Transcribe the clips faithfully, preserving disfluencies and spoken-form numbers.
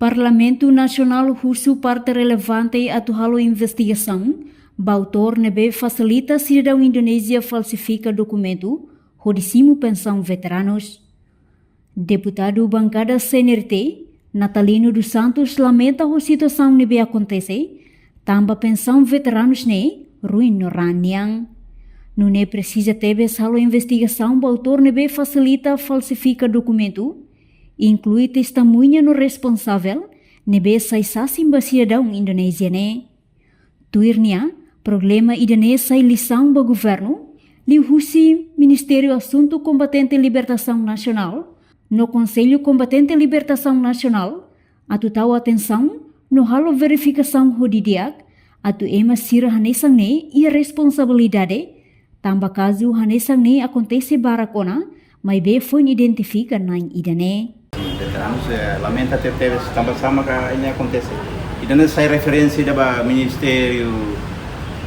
Parlamentu Nasionál husu parte relevante atu halo investigasaun ba autór ne'ebé fasilita sidadaun Indonézia falsifika dokumentu hodi simu pensaun veteranus. Deputadu bankada C N R T, Natalino dos Santos, lamenta ho situasaun ne'ebé akontese, tanba pensaun veteranus ne'e ruin no raan nian. Nune'e presiza tebes halo investigasaun ba autór ne'ebé fasilita falsifika dokumentu, inklui testemuña no responsavel ne'ebé sai sasin ba sidadaun Indonézia ne'e. Tuir nia, problema ida-ne'e sai lisaun ba governu, liuhusi Ministériu Asuntu Kombatente Libertasaun Nasionál no Konsellu Kombatente Libertasaun Nasionál, atu tau atensaun no halo verifikasaun ho didi'ak, atu ema sira hanesan ne'e iha responsabilidade, tanba kazu hanesan ne'e akontese barak ona, maibé foin identifika na'in ida-ne'e. Veteranus, eh, lamenta tebetebes tanba saida mak ne'e akontese. Ida-ne'e sai referénsia ida ba Ministériu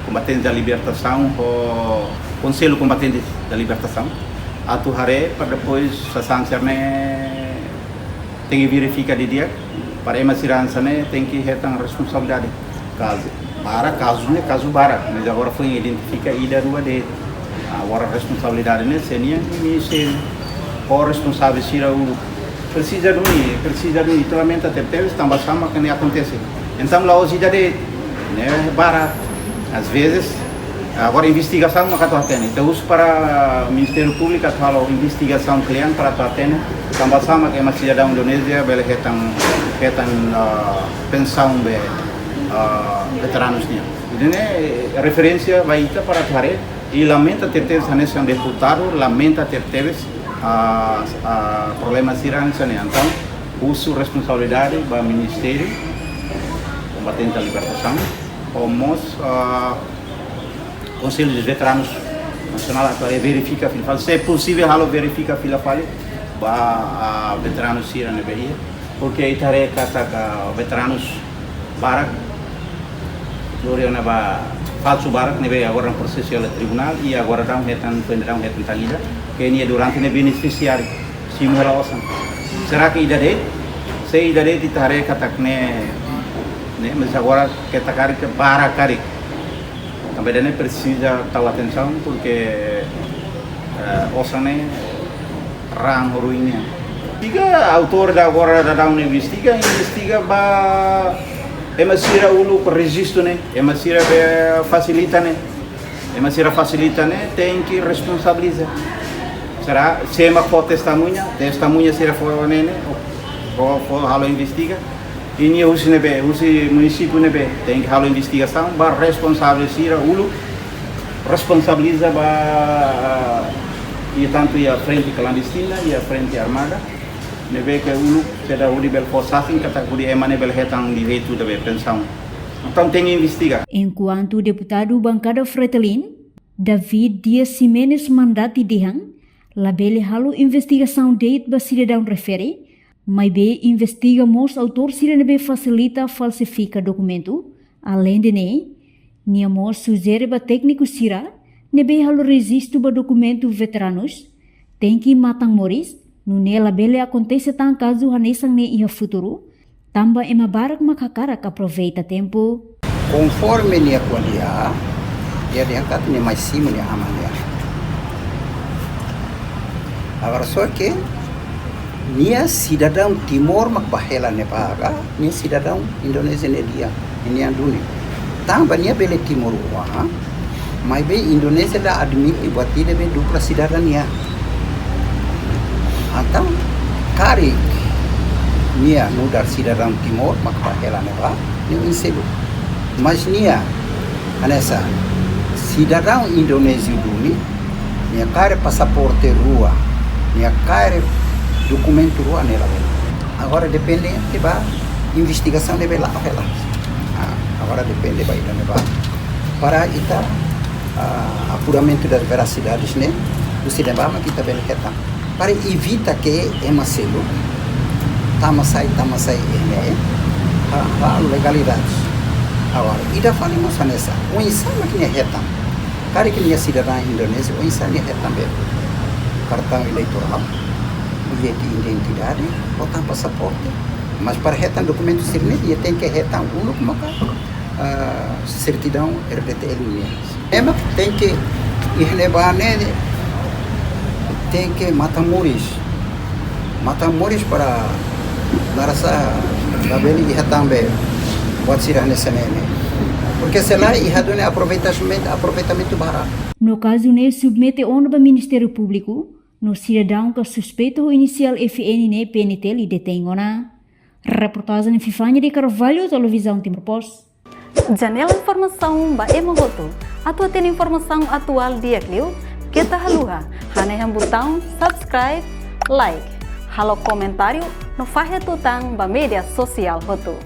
Kombatente da Libertasaun ho Konsellu Kombatente da Libertasaun. Atu haree para depois sasán sira-ne'e tenke verifika didi'ak, para ema sira hanesan ne'e tenke hetan responsabilidade. Kazu barak, kazu ne'e kazu barak, mas agora foin identifika ida rua de'it. Agora responsabilidade ne'e sei iha ministériu, ho responsavel sira uluk. Presiza duni, presiza duni, ita lamenta tebetebes tanba saida mak ne'e akontese. Entaun la'ós ida de'it, ne'e barak. Às vezes, agora investigasaun mak atu hatene. Ita husu para Ministériu Públiku atu halo investigasaun kle'an para atu hatene tanba saida mak ema sidadaun Indonézia bele hetan, hetan, ah, pensaun ba, ah, veteranus nian. Ida-ne'e referénsia ba ita para atu haree, i lamenta tebetebes hanesan deputadu, lamenta tebetebes, ah, ah, problema sira hanesan ne'e. Entaun, husu responsabilidade ba Ministériu Kombatente da Libertasaun, ho mós, ah, Konsellu dos Veteranus Nasionál atu haree, verifika fila fali. Se posivel halo verifika fila fali ba, ah, veteranus sira ne'ebé iha. Porke ita haree katak veteranus barak, lori ona ba falsu barak ne'ebé agora prosesu iha tribunál, i agora daudaun hetan, foin daudaun hetan tan ida, ke nia durante ne'e benefisiáriu, simu hela osan. Será ke ida de'it? Se ida de'it ita haree katak ne'e, ne'e, mas agora ita haree ke barak karik. Tanba ida-ne'e presiza tau atensaun, porke, eh, osan ne'e raan ho ruin nian. Investiga, autór daudaun agora daudaun investiga, investiga ba ema sira uluk rejistu ne'e, ema sira be fasilita ne'e, ema sira fasilita ne'e tenke responsabiliza. Será, sé mak fó testemuña, testemuña sira fó ne'e, fó, fó halo investiga. I nia husi ne'ebé, husi munisípiu ne'ebé, tenke halo investigasaun ba responsavel sira uluk, responsabiliza ba, ah, i tantu iha frente klandestina, iha frente armada, ne'ebé ke uluk, sira hodi bele fó sasin katak hodi ema ne'e bele hetan direitu ida be pensaun. Entaun tenke investiga. Enkuantu deputadu bankada Fretilin, David Dias Ximenes Mandati dehan, labele halo investigasaun de'it ba sidadaun refere, maibé investiga mós autór sira ne'ebé fasilita falsifika dokumentu. Aleinde ne'e, nia mós sujere ba tékniku sira ne'ebé halo rejistu ba dokumentu veteranus, tenke matan moris, nune'e labele akontese tan kazu hanesan ne'e iha futuru, tanba ema barak mak hakarak aproveita tempu. Konforme nia ko'alia, nia dehan katak nia mai simu nia aman nian. Agora só ke nia sidadaun Timor mak bá hela ne'ebá ka, nia sidadaun Indonézia ne'e di'ak, nia duni. Tanba nia bele timoroan, maibé Indonézia la admite buat ida be dupla sidadania. Entaun, karik nia nu'udar sidadaun Timor mak bá hela ne'ebá, nia oin seluk. Mas nia, hanesan sidadaun Indonéziu duni, nia kaer pasaporte rua, nia kaer dokumentu rua, ne'e labele. Agora depende ba investigasaun ne'ebé la'o hela. Ah, agora depende ba ida-ne'ebá. Para ita, ah, apuramentu das verasidades ne'e, husi ne'ebá mak ita bele hetan. Para evita ke ema seluk tama sai, tama sai, ene, ha, ha, legalidade. Agora, ida fali mós hanesan, oinsá mak nia hetan. Karik nia sidadaun Indonézia, oinsá nia hetan be kartaun eleitorál, billete identidade, ou tan pasaporte, Mas para hetan dokumentu sira-ne'e, nia tenke hetan uluk maka, ah, sertidaun R D T L nian. Ema tenke, iha ne'ebá ne'e, tenke matan-moris. Matan-moris para narasa labele iha tan be buat sira hanesan ne'e. Porque se lae iha duni aproveitamentu, aproveitamentu barak. No kazu ne'e submete ona ba Ministériu Públiku, no sidadaun ka suspeitu ho inisiál F N ne'e P N T L detein ona. Reportajen Vivania de Carvalho, Televizaun Timor Post. Janela informasaun ba ema hotu. Atu hatene informasaun atuál di'ak liu, keta haluha hanehan butaun subscribe, like, halo komentáriu no fahe tutan ba média sosiál hotu.